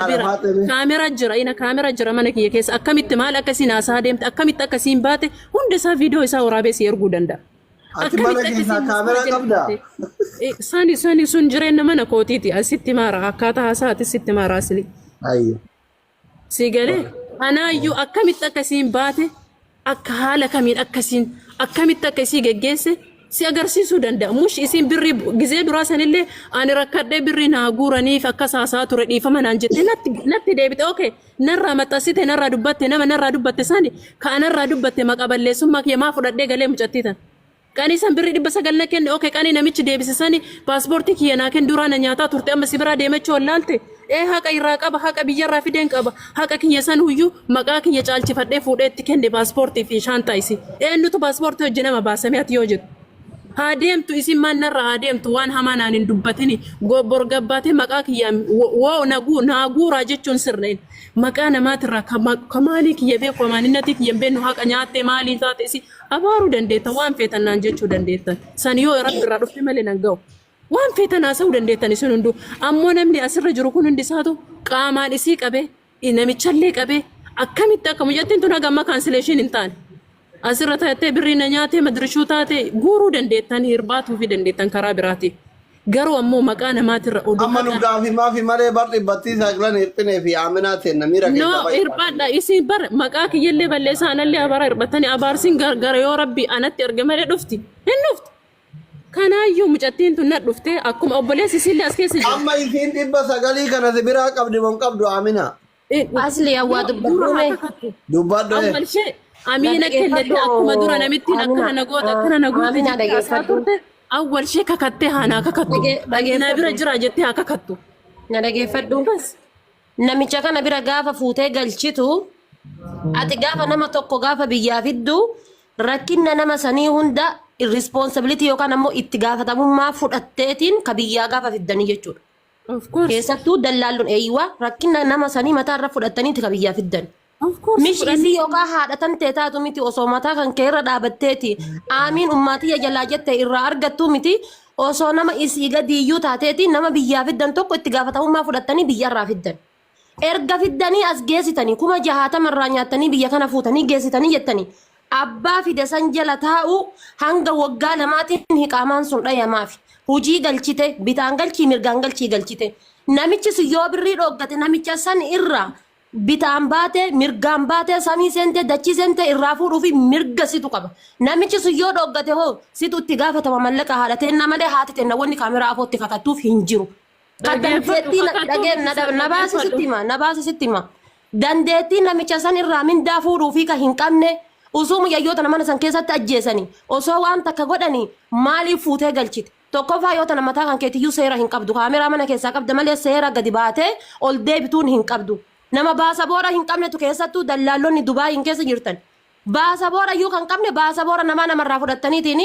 Bira Faaxime. Kaamera jira, ina kaamera jira mana kiyya keessa. Akkamitti maal akkasiin haasaa deemte, akkamitti akkasiin baate, hunda isaa viidiyoo isaa waraabee si erguu danda'a. Ati mana Akkamitti keessaa akkasiin kaameraa jala qabdaa? deemte? Sani sun jireenya mana kootiiti. Asitti maara akkaataa haasaati sitti maara asli. Ayyo. Si galee anaayyuu akkamitti akkasiin baate, akka haala kamiin akkasiin akkamitti akka isii geggeesse si agarsiisuu danda'a. Mush isiin birrii gizee duraa sanillee ani rakkadhee birrii naa guuraniif akkas haasaa ture, dhiifama naan jette, natti deebite. Okay, narraa maxxansite, narraa dubbatte, nama narraa dubbatte sani ka anarraa dubbatte maqa balleessummaa kiyya maa fudhadhee galee mucattii tan. Qanii san birrii 900 na kenne. Okay, qanii namichi deebise sani paaspoortii kiyya naa kenni, duraa na nyaataa turte, amma si biraa deemachuu wallaalte. Ee, haqa irraa qaba, haqa biyyarraa fideen qaba. Haqa kiyya san huyyuu maqaa kiyya caalchifadhee fuudhee itti kenne paaspoortii fi shaantaa isi. Eenyutu paaspoortii hojii nama baasame ati yoo jettu. Haa deemtu isin, maan narra haa deemtu, waan hamaa naan hin dubbatini. Bor gabbaatee maqaa kiyyaan woo naguu naa guuraa jechuun sirneen. Maqaa namaatirraa ka maalii kiyya beeku, amaaninnatii kiyya hin beeknu, haqa nyaattee maalii taate isi abaaruu dandeettan, waan feetan naan jechuu dandeettan. San yoo Rabbi irraa dhufte malee nan ga'u. Waan feetan haasa'uu dandeettan isin hunduu. Ammoo namni asirra jiru kun hundi isaatu qaamaan isii qabee, namichallee qabee, akkamitti akka mucattiin tun haga ammaa cancellation hin taane. Asirra taatee birrii na nyaatee madirishuu taate guuruu dandeettan, hirbaatuu fi dandeettan karaa biraatiin. Garuu ammoo maqaa namaatirra oduu Amma nu haqa gaafi maafi malee bar dhibbattii sagalan hirphinee fi aaminaa teenna miira No, keessaa baay'ee. Hirbaadha. Isin bar maqaa kiyyallee balleessaa, anallee abaara hirbatanii abaarsiin gara yoo Rabbi anatti erge malee dhufti. Hin dhuftu. Kanaayyuu mucattiin tun na dhufte akkuma obboleessi isiillee as keessa jira. Amma isiin 900 kana si biraa qabdi moo hin qabdu, Aaminaa? Asli hawaa Dura dubbadhu haa mee. kakattu. Dubbadhu. Awwal ishee amiina Dhaggeeffadhu. kennette, akkuma dura namittiin Amina. akkana na goote, akkana na goote Amina jettee haasaa dhageeffadhu. turte. Awwal ishee kakattee haa naa kakattu. Dhaggeeffadhu. Na bira jira jettee haa kakattu. Na dhageeffadhu. Bas. Namicha kana bira gaafa fuutee galchitu, ati gaafa nama tokko gaafa biyyaa fiddu, rakkinna nama sanii hunda responsibility yookaan ammoo itti gaafatamummaa fudhatteetiin ka biyyaa gaafa fiddanii jechuudha. Of course. Keessattuu dallaalluun eeyyuwaa rakkina nama sanii mataa irra fudhattaniiti ka biyyaa fiddan. Of course. Mish isii yookaan haadha tantee taatu miti, osoo mataa kan kee irra dhaabatteeti aamiin ummaatiyya jalaa jette irraa argattuu miti, osoo nama isii gadiiyyuu taateeti nama biyyaa fiddan tokko itti gaafatamummaa fudhattanii biyyarraa fiddan. Erga fiddanii as geessitanii 60,000 irraa nyaattanii biyya kana fuutanii geessitanii jettanii abbaa fide san jala taa'u hanga waggaa 2tiin hiqaamaan sun dhayamaafi. Hujii galchite, bitaan galchii mirgaan galchii galchite. Namichi sun yoo birrii dhooggate, namicha san irraa bitaan baate mirgaan baate, samii seente dachii seente irraa fuudhuu fi mirga situ qaba. Namichi sun yoo dhooggate hoo situ itti gaafatama mallaqa haadha teenna malee haati teenna wanni kaameraa afootti kakattuuf hin jiru. Ka Dhageeffadhu, dandeettii kakattuu dhageen na miti. na baasi sitti Dhageeffadhu. hima, na baasi sitti hima. Dandeettii namicha san irraa mindaa fuudhuu fi ka hin qabne osoo mucayyoota mana san keessatti ajjeesanii osoo waan takka godhanii maaliif fuutee galchite? Tokkoffaa, yoo tana mataa kan keetiyyuu seera hin qabdu. Kaameraa mana keessaa qabda malee seera gadi baatee ol deebituun hin qabdu. Nama baasaboora hin qabnetu, keessattuu dallaallonni Dubaayiin keessa jirtan. Baasaboora iyyuu kan qabne baasaboora namaa namarraa fudhattaniitiin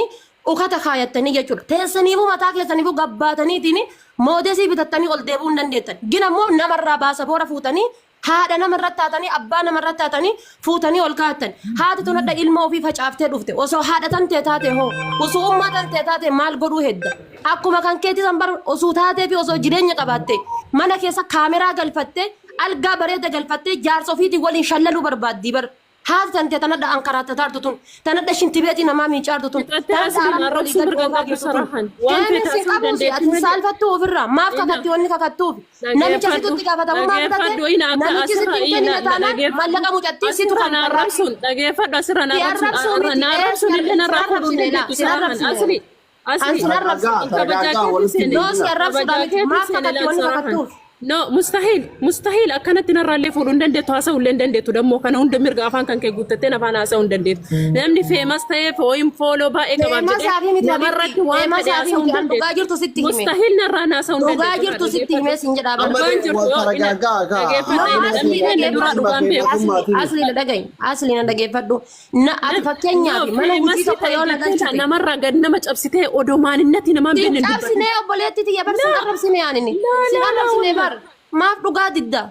ukata kaayattanii jechuudha. Teessaniifuu mataa keessaniifuu gabbaataniitiin moodesii bitattanii ol deebi'uu hin dandeettan. Gin ammoo namarraa baasaboora fuutanii haadha namarra taatanii, abbaa namarra taatanii fuutanii ol kaa'attan. Haati tun hadha ilma ofii facaaftee dhufte. Osoo haadha tantee taate hoo, osoo ummaa tantee taate maal godhuu hedda? Akkuma kan keetii san bar osoo taatee fi osoo jireenya qabaatte mana keessa kaameraa galfattee, algaa bareeda galfattee, jaarsa ofiitiin waliin shallaluu barbaaddii bar. Haati tante tanadha ankaraattataartu tun. Tanadha shintibeetii namaa miicaartu tun. Fixattee Tanadha asli aramni olii arrabsuu gad mirga oofaa qabdu jirtu tun. sarahan. Waan Deemin feete si haasa'uu qabuusi dandeetti ati hin malee. saalfattuu ofirraa. Maaf Ina kakatti wanni kakattuuf? Namicha dhageeffadhu. situ itti gaafatamummaa fudhate. Dhageeffadhu, ina akka Namichi asirra sitti hin kennine ina taanaan dhageeffadhu. mallaqa mucattii situ Asirra kan na arrabsuun, dhageeffadhu, asirra na Si arrabsuun arrabsuu miti. na Ee si arrabsuun illee narraa fuudhuu hin arrabsine laa. dandeettu Si sarahan. arrabsine. Asli An asli sin arrabsine. Targaggaa, kabajaa targaggaa keetti walitti seene. Noo si deebina. arrabsuudha Kabajaa miti. keetti Maaf seene kakatti laal wanni sarahan. kakattuuf? No, mustahiil, mustahiil, akkanatti narraallee fuudhuu hin dandeettu, haasa'uu illee hin dandeettu. Dammoo kana hunda mirga afaan kan kee guuttattee afaan haasa'uu hin dandeettu. Namni famous ta'eef wayim follow baay'ee qabaaf jedhee Famousaa fi miti namarratti habiibti. waan fedhe Famousaa fi haasa'uu hin miti. An dhugaa dandeettu. jirtu sitti hime. Mustahiil, narraa haasa'uu hin Dhugaa dandeettu. jirtu sitti hime sin jedhaa Amma bara. Dhugaan jirtu wal yoo ina targaggaa kaa. dhageeffadha, No, ina asli namni keenya duraa dhageeffadhu. dhugaan beeku. Asli asli na dhagahi. Asli na dhageeffadhu. Na ati No, fakkeenyaaf mana hojii famousii tokko ta'e yoo na jettee galchite. namarraa gad nama cabsitee odoo maaninnatii namaan Sin beekne hin dubbatin. cabsinee obboleetti tiyya bar, sin No, arrabsine anini. laa Sin laa laa arrabsine wallah. bar. Maaf dhugaa didda?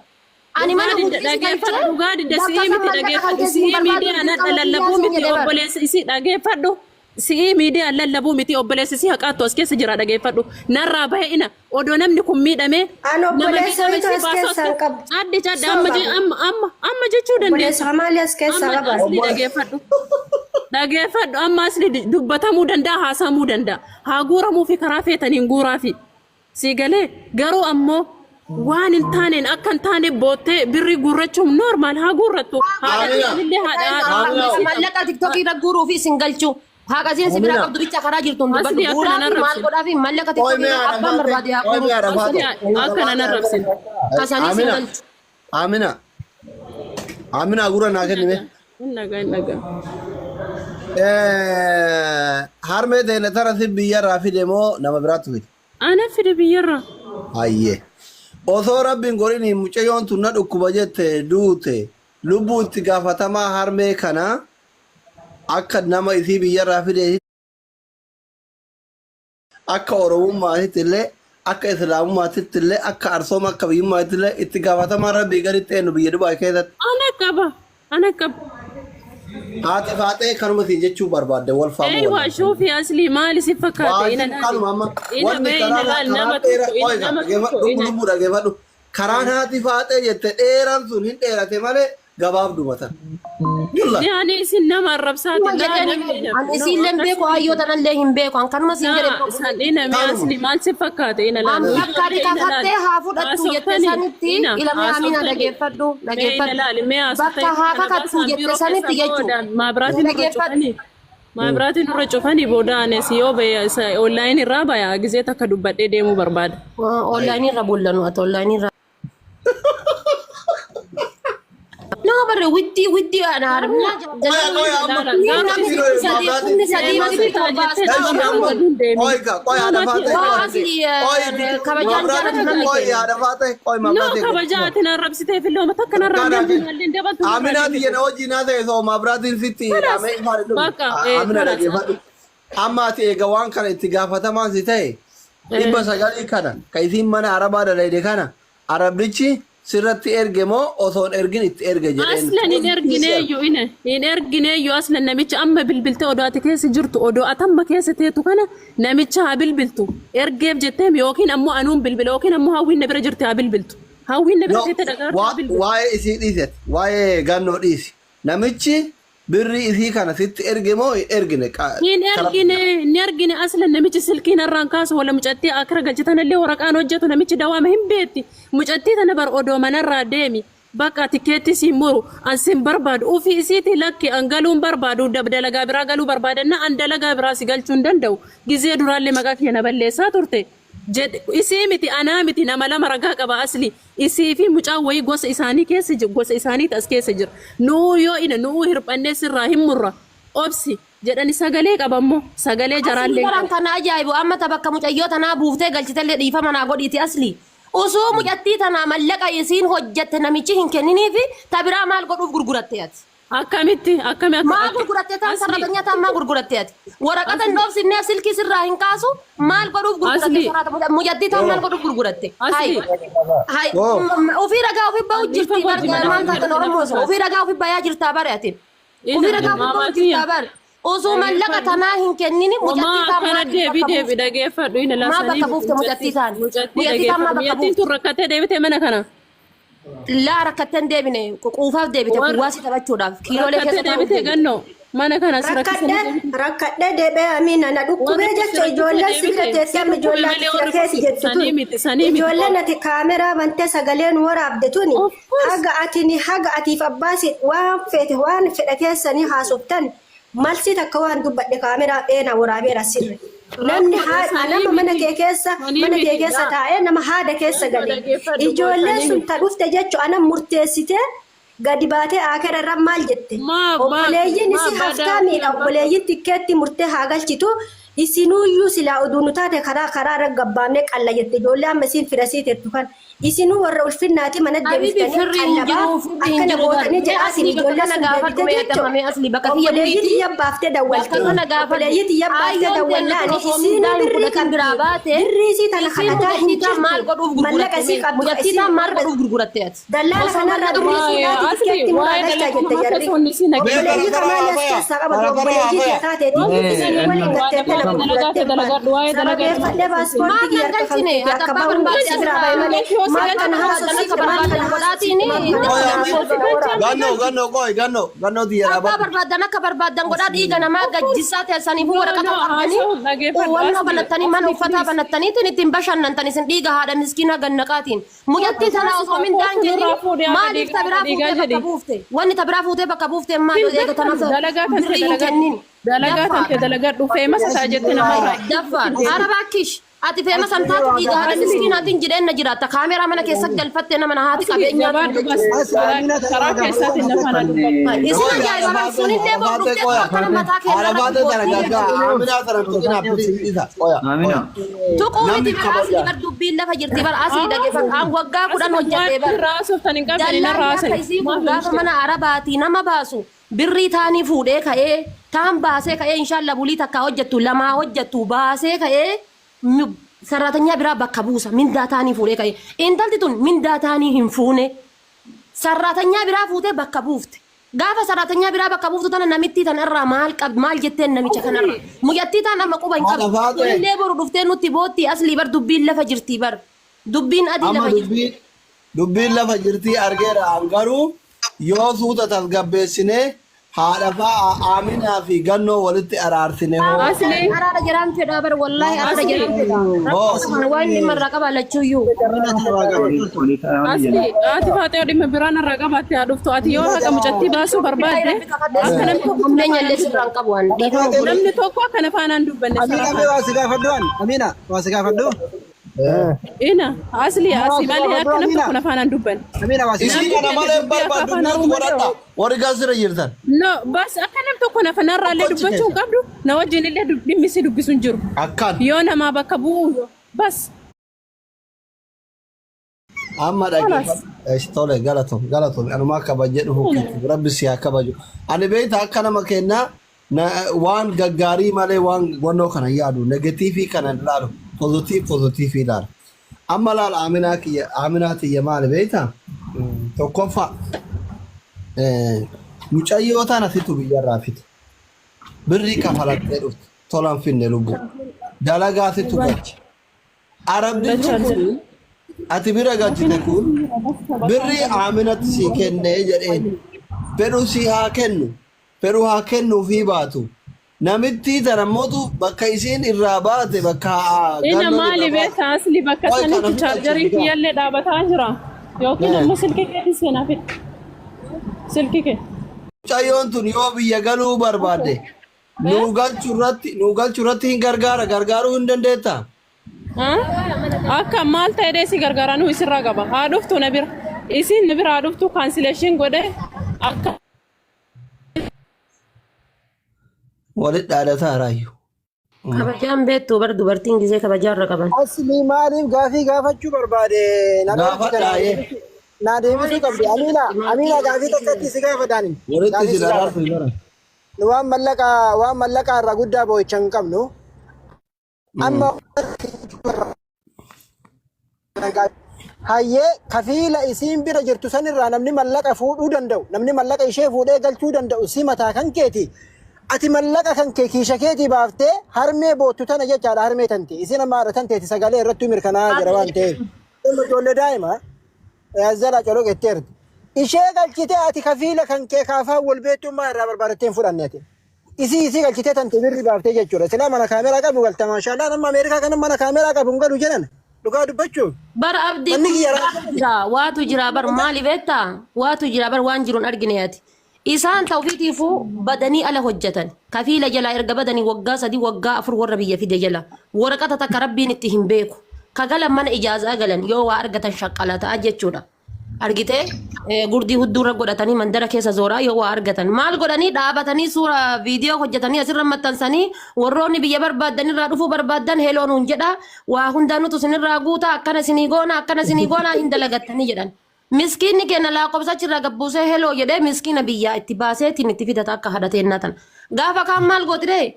Ani Dhugaa mana didda, hojii si dhageeffadhu, galchee dhugaa didda bakka si'ii san miti, mallaqa kan dhageeffadhu keessa hin si'ii barbaadu miidiyaa nadha dirqama kiyyaa lallabuu sin miti jedhe bar. obboleessa isii, dhageeffadhu. Si'ii miidiyaan lallabuu miti, obboleessi si haqaattu as keessa jira, dhageeffadhu. Narraa bahe ina odoo namni kun miidhamee An nama obboleessa miidhame wayitu si as baasuu as keessaa hin qabu. Caddi caddi amma Soba. amma amma amma jechuu dandeessa. Obboleessa maali as keessaa Amma qaban? asli dhageeffadhu. Dhageeffadhu, amma asli dubbatamuu danda'a, haasamuu danda'a. Haa guuramuu fi karaa feetaniin guuraa fi. Si galee? Garuu ammoo waan hin taaneen akka hin taane boottee birrii guurrachuun normal, haa guurrattu. Haadha Amina. illee haadha haadha Amina. Mallaqa TikTokii irra guuruu fi isin galchuu. Haqa isiin si biraa Amina. qabdu bicha karaa jirtu hin dubbadhu. Asli akkana Guuraa fi maal narrabsin. godhaa fi mallaqa Qoy TikTokii mee irra haadha abbaan barbaade haa faate. Qoy guuruu. mee haadha Asli faate. akkana narrabsin. Kasanii isin Amina. galchu. Amina. Amina, gurra naa kenni mee. Hin dhagaa, hin dhagaa. Harmee teenya tara si biyyarraa fide moo nama biraatti fide? Ana fide biyyarraa. Hayyee. Osoo Rabbiin godhin mucayyoon tun na dhukkuba jette duute, lubbuu itti gaafatamaa harmee kana akka nama isii biyyarraa fide, akka Oromummaatitti illee, akka Islaamummaatitti illee, akka Arsooma, akka biyyummaatti illee, itti gaafatamaa Rabbii gaditti eenyu biyya Dubaay keessatti? Ana qaba. Ana qaba. Haati faaxee kanuma siin jechuu barbaadde wal faamuu Eeywa wal. shuufi, asli maali si fakkaate? Ina Waajib kanuma amma ina wanni bee ina karaa laal karaa nama dheeraa tokko ina qoy nama dhageeffadhu, tokko ina lubbuu dhageeffadhu, karaan haati faaxee jette dheeraan sun hin dheerate malee gabaabduma tan. Yulla. Yaani isin nama arrabsaati Waan laa jedheen namni ani isiillee hin beeku, hayyoo tanallee hin beeku. An kanuma siin jedhe. Naa san ina mee Kanuma. asli maal si fakkaate? Ina An laal bakka ati ina laal kakattee haa fudhattu jette sanitti ina ilama Amina haasoftani dhageeffadhu mee ina dhageeffadhu. laali mee Bakka haasoftani haa kana kakattu baasaan jette biiroo sanitti keessa jechuudha. booda maabiraatiin nurra Dhageeffadhu. cufanii, maabiraatiin nurra cufanii booda anis yoo baya online irraa baya gizee takka dubbadhee deemuu barbaada. Onlaayinii irra bullanu ati onlaayinii irra. Nama barre widdii widdii ana Qoya qoya amma. Namni sadii kumni sadii fi torba as Eshi amma qoy ka qoy haadha faaxee Waa qoy. asli Qoy kabajaan jaalatu namni qoy keenya. haadha faaxee qoy No maabiraatiin. kabajaa ati na arrabsiteef illee oma takka narraa hin darbiin dabaltu narraa Aminaa deemte. tiyya na wajjin naa ta'e soo maabiraatiin sitti hidhamee ifaan hin Bakka, dhufu. Amina kalas., dhageeffadhu. Amma ati eega waan kana itti gaafatamaan si ta'e, 900 kana ka isiin mana arabaa dalayde kana arabdichi sirratti erge moo osoo hin ergin itti erge jedheen. Aslan hin ergineeyyu, ina hin ergineeyyu aslan. Namicha amma bilbilte, odoo ati keessa jirtu, odoo ati amma keessa teetu kana namicha haa bilbiltu ergeef jetteem, yookiin ammoo anuun bilbila, yookiin ammoo Hawwiin na bira jirti haa bilbiltu. Hawwiin na bira No, teette dhagaartu haa bilbiltu. Waa'ee isii dhiiset, waa'ee gannoo dhiisi. Namichi birrii isii kana sitti erge moo hin ergine? Hin ergine, hin ergine. Aslan namichi silkii narraan kaasu, wala mucattii akira galchitanallee waraqaan hojjetu namichi dawaama hin beetti. Mucattii tana bar odoo manarraa deemi. Bakka tikeetti siin muru an sin barbaadu ufii isiitii lakki an galuun barbaadu, dalagaa biraa galuu barbaadanna, an dalagaa biraa si galchuu hin danda'u. Gizee duraallee maqaa kiyya na balleessaa turte. Jedhe isii miti, anaa miti, nama lama ragaa qaba, asli isii fi mucaan wayii gosa isaanii keessa jiru, gosa isaaniiti as keessa jira. Nuu yoo ina nuu hirphannee sirraa hin murra, obsi jedhani, sagalee qaba immoo sagalee Asli jaraallee baran qaba. kana ajaa'ibu amma ta bakka mucayyoo tanaa buuftee galchitellee dhiifama naa godhiiti asli. Osoo mucattii tanaa mallaqa isiin hojjatte namichi hin kenniniifi ta biraa maal godhuuf gurguratte ati? Akkamitti akkami akka Maal gurguratte taan Asli sarratanya taan maal gurguratte ati? Waraqata hin dhoofsinneef, silkii sirraa hin kaasu, maal godhuuf gurguratte? Asli. Sarata mucattii taan maal godhuuf gurguratte? Asli. Hai Oh. ofii ragaa ofii bahu jirti Dhiifama bar wajjin maal mana taatan Oromoo sun ofii ragaa ofii bayaa jirtaa bare ati. Ofii ragaa ofii bahu jirtaa bare. Osoo mallaqa tanaa hin kennini Homaa mucattii taan akkana maaliif deebi bakka deebi buufte? dhageeffadhu ina Maal laasanii bakka buufte mucattii taan? Mucattii Mucattii taan maal dhageeffadhu bakka mucattiin buufte? tun rakkattee deebite mana kana. Laa, rakkattee hin deebine, quufaaf deebite, Warra kuwaasii taphachuudhaaf kiiloolee rakkattee keessa taa'uuf deebite deebite. gannoo mana kana si rakkisanii Rakkadhee deebite. rakkadhee deebi'ee Amina na Warri dhukkubee kun si jecha rakkisee ijoolleen si bira deebite teessee si amma dhukkube ijoollee ati malee fira warri keessa kun jettu sanii tun miti, sanii miti. Ijoolleen ati kaameraa bantee sagaleen waraabde tuni Of course. Haga atini haga atiif abbaasi waan feete waan fedha keessanii haasoftan malsii takka waan dubbadhe kaameraa dheena waraabeera sirri. Namni Rakkoodha haadha sanii nama mana miti. kee keessa Sanii mana kee miti keessa laa. taa'ee nama haada keessa Gannoo gale. dhageeffadhu boo Ijoolleen sanii sun miti. ta dhufte jechu ana murteessitee gadi baatee akera irra maal jette? Maa maa Obboleeyyiin maa isii badaa haftaamiidha. abbaa Obboleeyyiin tikkeetti murtee haa galchitu. Isinuyyuu silaa oduu nu taate karaa karaa irra gabbaamnee qalla jette. Ijoollee amma isiin firasii teettu kan. Isinuu warra ulfinnaati mana Habibi deebiftanii firri hin qallabaa jiru firri hin akkana jiru bar. gootanii Mee jedhaa isin asli bakka ijoollee kana sun gaafadhu deebite mee jechuudha. adamame asli bakka kiyya Obboleeyyii bu'iiti. tiyya baaftee Bakka dawwalte. kana gaafadhu. Obboleeyyii tiyya baaftee Aayyoon teenna dawwallaan tun osoo isiin mindaa hin birrii fudhatin qabdi. biraa baate Birrii isii tana isiin kadhataa hin mucattii taan jirtu. maal godhuuf Mallaqa gurguratte isii mee? qabdu Mucattii isiin taan maal warra godhuuf gurguratte ati? Dallaala Osoo kanarraa mallaqa birrii Waa'ee fuudhaati asli tikkeetti muraa waa'ee galchaa dalagaa jette nama jarri. keessoon isin Mee Obboleeyyii tara tara kamaali as haafaya. keessaa qabatu Tara tara obboleeyyii haafaya. kee taateeti. Isin waliin garteettee na Dalagaa gurgurattee dalagadhu waa'ee dalagaa sababeeffadhee paaspoortii Maal kiyya nan harka kan galchine? kee Ati akka abbaa bahu barbaadde si biraa bahe asirraa malee maal kana barbaaddan haasofsiifte akka maal kana barbaaddan haasofsiifte godhaatiin maal kana Qoy haasofsiifte na waraaba. Ganno ganno qoy ganno ganno tiyya Abbaa dhaabadhu. barbaadan akka barbaadan godhaa dhiiga namaa gajjisaa teessaniifuu No, waraqata no, qabdanii haasa'uun dhageeffadhu wannoo asli banattanii mana asli uffataa please. banattaniitiin ittiin bashannantan isin dhiiga haadha miskiinaa gannaqaatiin. Mucattii tana osoo mindaan Kootu jedhin nurraa fuudhee haga maaliif dhiigaa ta biraa haga dhiigaa fuutee bakka jedhi. buufte? Wanni ta biraa fuutee bakka buufte maal Hin eega beekamu tanaaf dalagaa tante birrii hin dalagadhu. kennin. Dalagaa tante Daffaadha. dalagadhu feemasa ta'a jette namarraa. Daffaadha. Arabaa kish. Ati feema san taatu dhiiga haadha Asli miskiinaatiin jireenya jiraatta. Kaameraa mana keessa galfattee nama na haati asli qabeenyaa jabaadhu bas Asli Amina tana karaa waa gaafadhu keessaatiin amma nafaana dubbadhu. Isin Qoy ajaa'iba haadha sunillee baatee bor haadha baatee dhuftee qoya. akkana mataa Haadha keenya irratti baatee tana gootee gaggaa jechuudha. Aminaa tana tuqinaa please isa qoya qoya. Amina. Tuquu miti Namni bar asli kabaja. bar dubbiin lafa jirti bar asii dhageeffadhu. An waggaa 10 Asli waan hojjedhee bar. irraa haasoftan hin qabdan Dallaan inarraa akka haasa'i. isii kun Maaf gaafa oomishte? mana arabaatii nama baasu birrii taanii fuudhee ka'ee taan baasee ka'ee inshaalla bulii takkaa hojjettu lamaa hojjettu baasee ka'ee saraatanyaa biraa bakka buusa mindaa taanii fuudhee ka'ee intalti tun mindaa taanii hin fuune saraatanyaa biraa fuutee bakka buufte. Gaafa saraatanyaa biraa bakka buuftu tana namittii tana irraa maal qabdi maal jetteen namicha kanarra mucattii taan amma quba hin Haadha qabdu baatee. kunillee boru dhuftee nutti bootti aslii bar dubbiin lafa jirtii bar dubbiin adii Amma lafa jirti. dubbiin dubbiin lafa jirtii argeera an garuu yoo suuta tasgabbeessinee haadha fa'aa Aminaa fi Gannoo walitti araarsine hoo. Asli Araara jiraan fedhaa bar wallaahi araara asli jiraan fedhaa. Hoo. Rakkoo kana waan dhimma irraa qaba lachuuyyuu. Amina tana waa gaafadhu. Asli ati faatee dhimma biraan irraa qabaatte haa dhuftu ati yoo haqa mucattii baasuu barbaadde akka namni tokko Humna na faanaan nyallee sirraan dubbanne qabu waan dhiifama obboleessa. namni tokko akka na faanaan dubbanne Amina sarafaan. mee waa si gaafadhu an. Amina waa si gaafadhu. Ina asli Waa asii si malee gaafadhu akka namni Amina. tokko na faanaan dubbanne. Amina waa si Isii Namni kana keenya malee hin dubbii akka barbaaddu afaan mute Oromoo godhadha. Warri gasira jirtan. No, bas akka nam tokko na fanarraallee Tokkochi dubbachuu hin keessa. qabdu na wajjin illee dhimmi si dubbisu hin jiru. Akkan. Yoo namaa bakka bu'u bas. Amma Khalas. dhaggeeffadhu. Eesh, Tole galatoom galatoom anumaa kabajee dhufu keetiif rabbi si haa kabaju. Ani beekta akka nama kennaa waan gaggaarii malee waan wannoo kana hin yaadu negatiivii kana hin ilaalu pozitiif pozitiivii ilaala. Amma laala Aminaa kiyya Aminaa tiyya maali beekta tokkoffaa mucayyoo tana situ biyyarraa fite birrii kafalattee dhufte tolan finne lubbuu dalagaa situ galche. Arabdichi kun ati bira galchite kun birrii Aaminatti sii kennee jedheen fedhu sii haa kennu fedhu haa kennuufii baatu namittii tana mootu bakka isiin irraa baate bakka Ina gannoon maali irraa baate beekta asli bakka qoy kana sanitti fixachuuf chaarjariin gaa kiyyallee dhaabataa jira. Yookiin ammoo silkii keetiin seenaa fidhi. Silkii kee. Mucayyoon tun yoo biyya galuu barbaadde nuu galchuu irratti nuu galchuu irratti hin gargaara gargaaruu hin dandeettaa? Akka maal ta'ee si gargaaraa nu isirraa qaba. Haa dhuftu na bira. Isin na bira haa dhuftu kaansileeshin godhe akka Walit dhaadataa raayyu. Kabajaan beektu bar dubartiin gisee kabajaa irra qaban. Asli maaliif gaafii gaafachuu barbaade na Gaafadhaa naa ee. naa deebisuu qabdi. Amina Amina gaafii takkatti si gaafadhaan. Walitti Gaafii isin si gaafadha. araarsu bara. Waan mallaqa waan mallaqa irraa guddaa boo'icha hin qabnu. Amma hayyee kafiila isiin bira jirtu sanirraa namni mallaqa fuudhuu danda'u namni mallaqa ishee fuudhee galchuu danda'u si mataa kan keeti. Ati mallaqa kan kee kiisha keetii baaftee harmee boottu tana jechaadha harmee tante isin amma haadha tanteeti sagalee irrattuu mirkanaa'aa jira waan ta'eef. Amma ijoollee daa'ima Yazzala coloq jetteerti. Ishee galchitee ati kafiila kan kee kaafaa wal beektummaa irraa barbaadattee hin fudhanne ati. Isii isii galchitee tante birri baaftee jechuudha. Silaa mana kaameraa qabu galta maashaallah nama Ameerikaa kana mana kaameraa qabu hin galu jedhan. Dhugaa dubbachuuf. Bar abdii Manni kun kiyya waatu jira waatu jira bar maali beektaa waatu jira bar waan jiruun argine ati. Isaan ta ofiitiifuu badanii ala hojjetan. Kafiila jalaa erga badanii waggaa 3 waggaa 4 warra biyya fide jala. Waraqata takka rabbiin itti hin beeku. Ka galan mana ijaazaa galan yoo waa argatan shaqqala ta'a jechuudha. Argitee? Gurdii hudduurra godhatanii mandara keessa zooraa yoo waa argatan maal godhanii dhaabatanii suura viidiyoo hojjetanii asirra maxxansanii, warroonni biyya barbaaddan irraa dhufuu barbaaddan heloo nuun jedha, waa hundaa nutu isinirraa guutaa, akkana isinii goona, akkana isinii goona, hin dalagattanii jedhan. Miskiinni keenya lakkoofsa achirraa gabbuusee heloo jedhee miskiina biyyaa itti baaseetiin itti fidata akka haadhateennaa tana. Gaafa kaan maal gootiree,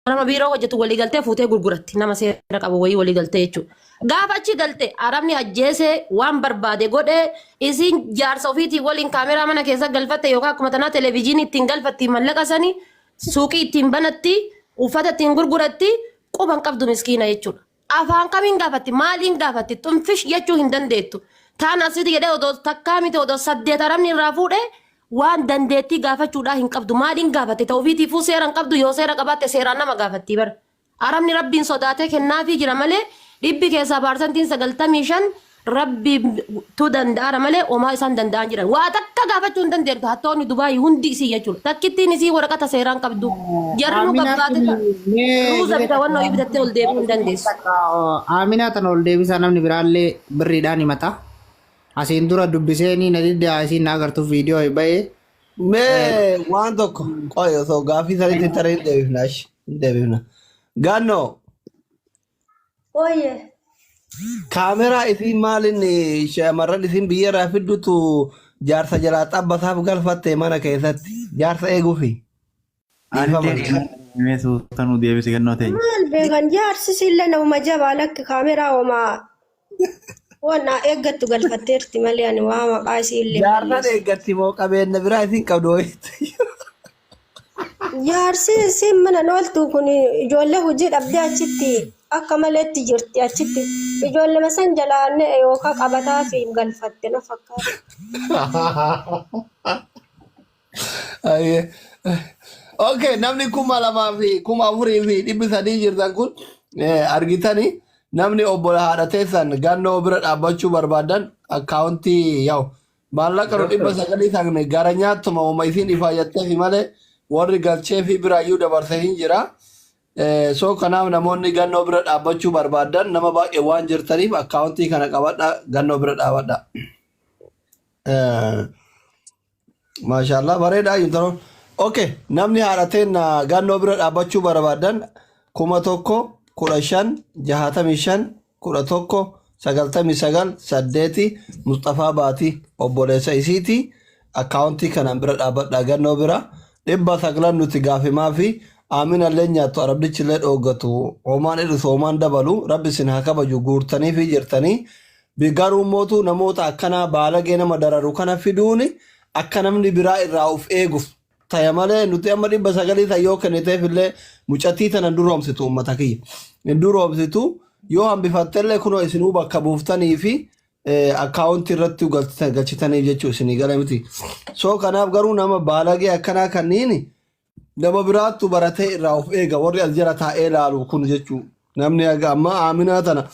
nama biiroo hojjetu walii galtee fuutee gurguratti, nama seera qabu wayii walii galtee jechuudha. Gaafa achi galte arabni ajjeesee waan barbaade godhee, isiin jaarsa ofiitiin waliin kaameraa mana keessa galfatte yookaan akkuma tanaa televezyiinii ittiin galfatti, mallaqa sanii suuqii ittiin banatti, uffata ittiin gurguratti, quban qabdu miskiina jechuudha. Afaan kamiin gaafatti, maaliin gaafatti, xunfish jechuu hin dandeettu. Taan asitti jedhee odoo takkaa miti, odoo saddeet arabni irraa fuudhee waan dandeettii gaafachuudhaa hin qabdu. Maaliin gaafatte? Ta'u ofiitiifuu seera hin qabdu. Yoo seera qabaatte seeraan nama gaafattii bara. Arabni rabbiin sodaatee kennaafii jira malee dhibbi keessaa 95% rabbiitu danda'ara malee homaa isaan danda'an jiran. Waa takka gaafachuu hin dandeettu hattoonni Dubaayii hundi isii jechuudha. Takkittiin isii waraqata seeraan qabdu. Jarri nu Aminaa gabbaate mee ruuza bita wannoo bitattee ol deebi'uu hin dandeessu. Aminaa tana ol deebisaa, namni biraallee birriidhaan himata. Asiin dura dubbiseenii na diddaa, isiin na agartuuf viidiyoo bahee. Mee waan tokko qoy, osoo gaaffii sanitti taree hin deebifna ashi hin deebifna. Gaannoo. Ooyye. Kaameraa isiin maalin shamarran isiin biyya irraa fiddutu jaarsa jalaa xabbasaaf galfatte mana keessatti jaarsa eeguufi. Anillee Dhiifama. mee suuta nu deebisi gannoo teenya. Maal beekan, jaarsi sillee namuma jabaa, lakki kaameraa homaa waan eeggattu galfatteerti malee ani waa maqaa isii illee hin Jaarsan balleessu. eeggatti moo qabeenya biraa isiin qabdu wayiitti. Jaarsi isiin mana ooltu kun ijoollee hojii dhabdee achitti akka maleetti jirti, achitti ijoollee san jalaa yookaan qabataa fi galfatte na fakkaata. Ayyee. Okay, namni 2,000 fi 4,300 jirtan kun argitanii, namni obbola haadha teessan gannoo bira dhaabbachuu barbaadan akkaawuntii yaa'u maallaqa nu 900 san gara nyaattuma uuma isiin ifaayyattee malee warri galchee fi biraayyuu dabarsee hin jira. So kanaaf namoonni gannoo bira dhaabbachuu barbaadan nama baay'ee waan jirtaniif akkaawuntii kana qabadha, gannoo bira dhaabadha. Maashaallah, bareedaa intaloon. Okay, namni haadha teenna gannoo bira dhaabbachuu barbaadan 1000 15 65 11 99 8 Mustafaa Baatii obboleessa isiiti. Akkaawuntii kanaan bira dhaabbadha gannoo bira. 900 nuti gaafimaa fi aaminallee nyaattu, arabdichillee dhooggatu, homaan hir'isu homaan dabalu, rabbi isin haa kabaju guurtanii fi jirtanii. Garuu mootu namoota akkanaa baalagee nama dararu kana fiduuni akka namni biraa irraa of eeguuf taya malee nuti amma 900 tan yoo kenniteef illee mucattii tana hin duroomsitu, uummata kiyya. Hin duroomsitu, yoo hambifattellee kunoo isinuu bakka buuftanii fi akkaawuntii irratti galchitaniif jechuu isinii gala miti. So kanaaf garuu nama baalagee akkanaa kanniin nama biraattu baratee irraa of eega, warri as jala taa'ee ilaalu kun jechuu. Namni haga ammaa Aaminaa tana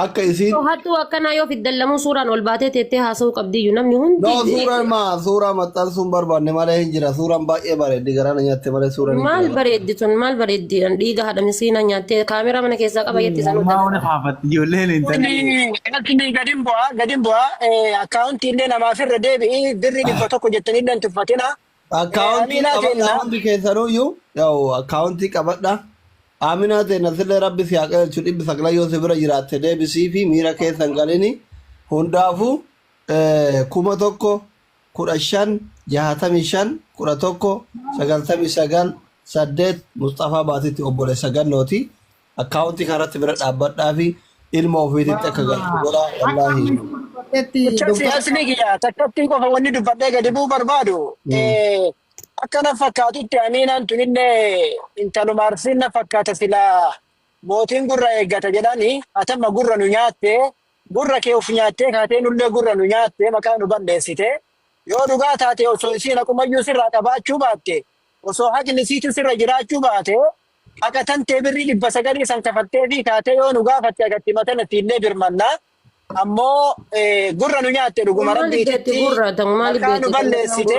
akka isiin Hattuu akkanaa yoo fiddan lamuu suuraan ol baatee teettee haasa'uu qabdiyyuu namni hundi. No, suuraan maa suuraa maxxansuun barbaanne malee hin jira. Suuraan baay'ee bareeddi, garaana nyaatte malee suuraan hin Maal jira. bareeddi tun, maal bareeddi? Dhiiga haadha miskiinaa nyaattee kaameraa mana keessaa qaba jetti sanuu. Ammaa ona faafatti ijoolleen hin taane. Akni gadin bu'aa gadin bu'aa, akkaawuntii illee namaaf irra deebi'i, birrii 100 jettanii illee hin tuffatina. Akkaawuntii Aminaa qabadha teenna. hundi keessanuyyuu, yaa'u akkaawuntii qabadha. Aaminaa teenna sillee rabbi si haa qajeelchu, 900 yoo si bira jiraatte deebisii fi miira keessa hin galini. Hundaafuu 1000 15 65 11 99 8 Mustafaa Baatitti obboleessa gannooti. Akkaawuntii kanarratti bira dhaabbadhaa fi ilma ofiititti akka galchu godhaa wallaahi. Siyaasni kiyya takkattii qofa wanni dubbadhee gadi bu'uu barbaadu, akka na fakkaatutti Aminaan tunillee intaluma Arsiin na fakkaata. Silaa mootiin gurra eeggata jedhani, atamma gurra nu nyaatte, gurra kee uf nyaattee kaatee nullee gurra nu nyaatte, maqaa nu balleessite. Yoo dhugaa taate, osoo isiin haqumayyuu sirraa qabaachuu baatte, osoo haqni isiitu sirra jiraachuu baate, haqa tantee birrii 900 san kafattee fi kaatee yoo nu gaafatte agatti matanatti illee birmannaa. Ammoo gurra nu nyaatte dhuguma Maali beekti rabbiititti gurra tan maali maqaa nu beekti balleessite.